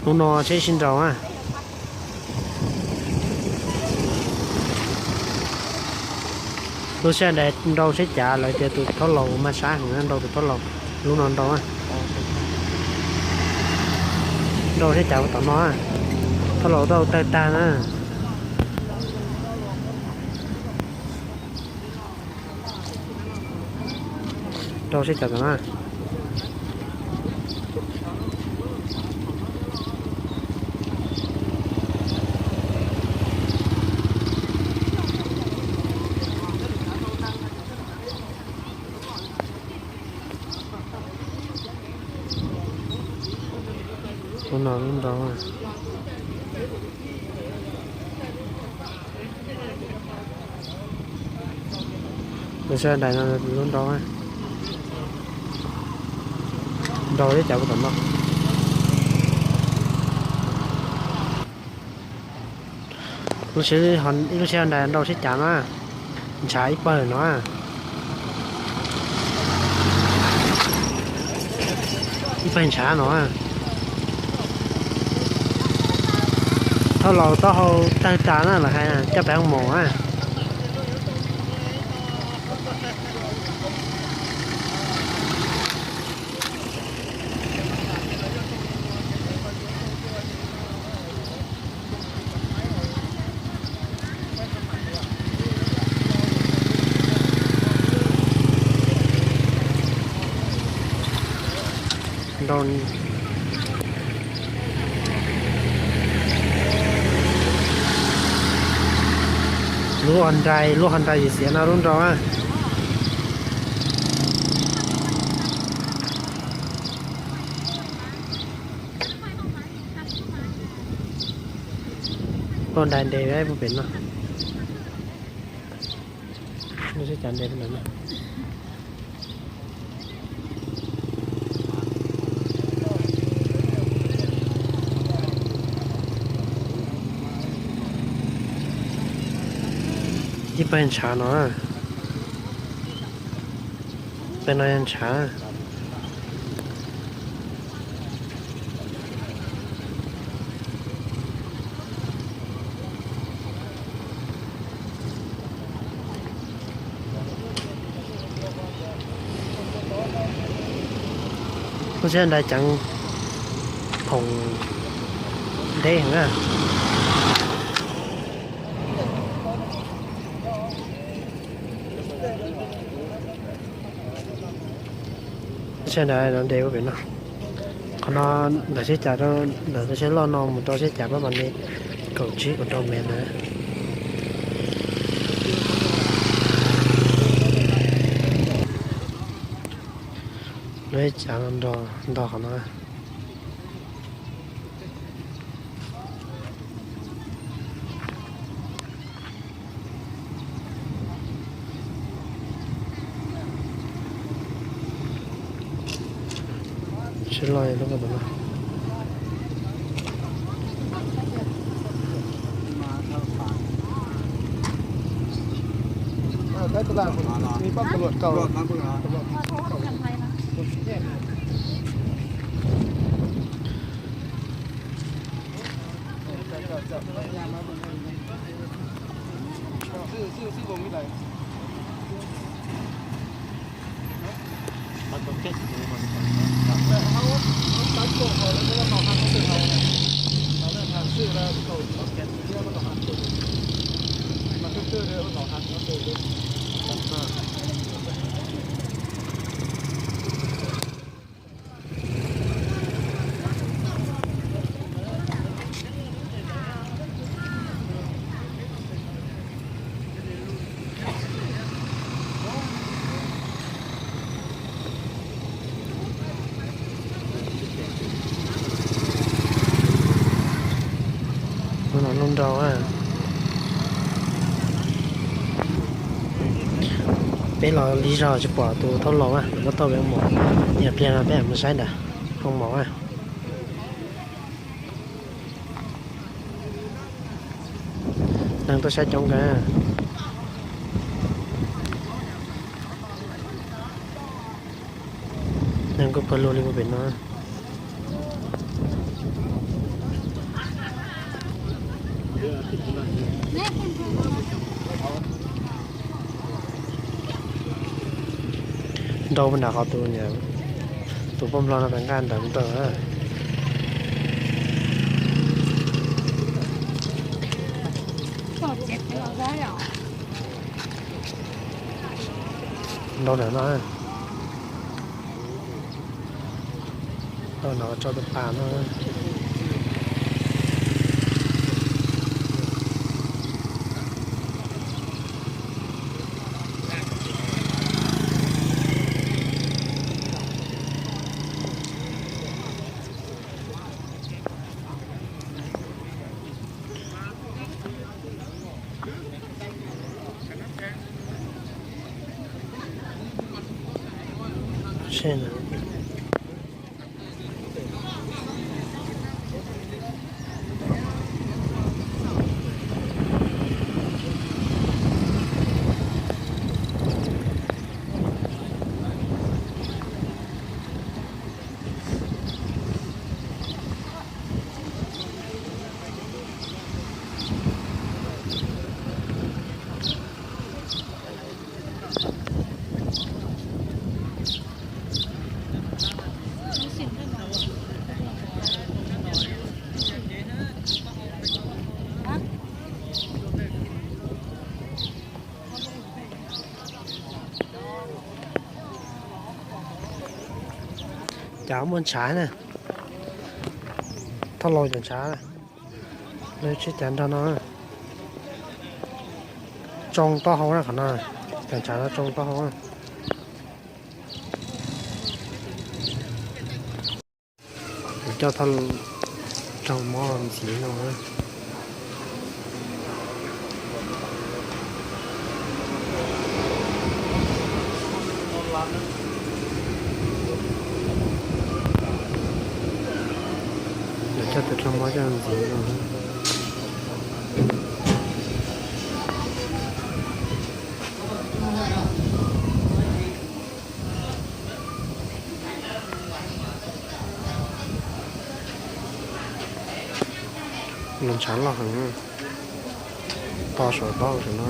Lub no seb sib nrau na. Lub sij hawm ntawd nrau seb cav, lawv tias tus thaub laus mas sab heev na, nrau tus thaub laus. Lub no nrau na. Nrau seb cav tom no na. Thaub laus tau tawg tag na. Nrau seb cav tom no. Lub no lub nrau. Lub sij hawm ntawd no lub nrau. Nrau thiab cav tom no. Lub sij hawm ntawd nrau sib cav no, ntshav ib pawg no. Ib pawg ntshav no. Thaub laus taub hau tawg tas na, lawv hais coj peb mus na. Nrau, lub Hyundai, lub Hyundai xiav no lub nrau na. Lub Hyundai nres puag pem no. Lub sib cav nres puag pem no. Ib pawg ntshav no. Pawg no yog ntshav. Lub sij hawm ntawd ceev phoom deb heev na. Lub sij hawm ntawd nres puag pem no. Qhov no lawv sib cav rau, lawv tus tsheb loj no mus rau sib cav pab mam li kaum tsib kaum rau mev ntawd. Lawv sib cav no nrog qhov no. Sib loj lub ko no. Lub no lub nrau. Peb los lig zog tsis pom tus thaub laus, lawv muab tau peb mus. Yog pliag no peb mus saib ntawd, peb mus saib ntawd. Neeg tuaj saib coob kawg. Neeg kuj pawg lug li puag pem no. Nrau nram qhov tus, tus poj nplog no pes nqaj ntawm nrau. Nrau nram no. Tau no tso tus pas no. Cas muaj ntshav na. Thoj laus cov ntshav, lawv tsheb cav nrog no. Tsoo taub hau na qhov no, cov ntshav no tsoo taub hau. Coj thoj raug mob ntxiv no. Coj tus raug mob coj ntxiv no. Los ntshav loj heev, to saum taub hau saum no.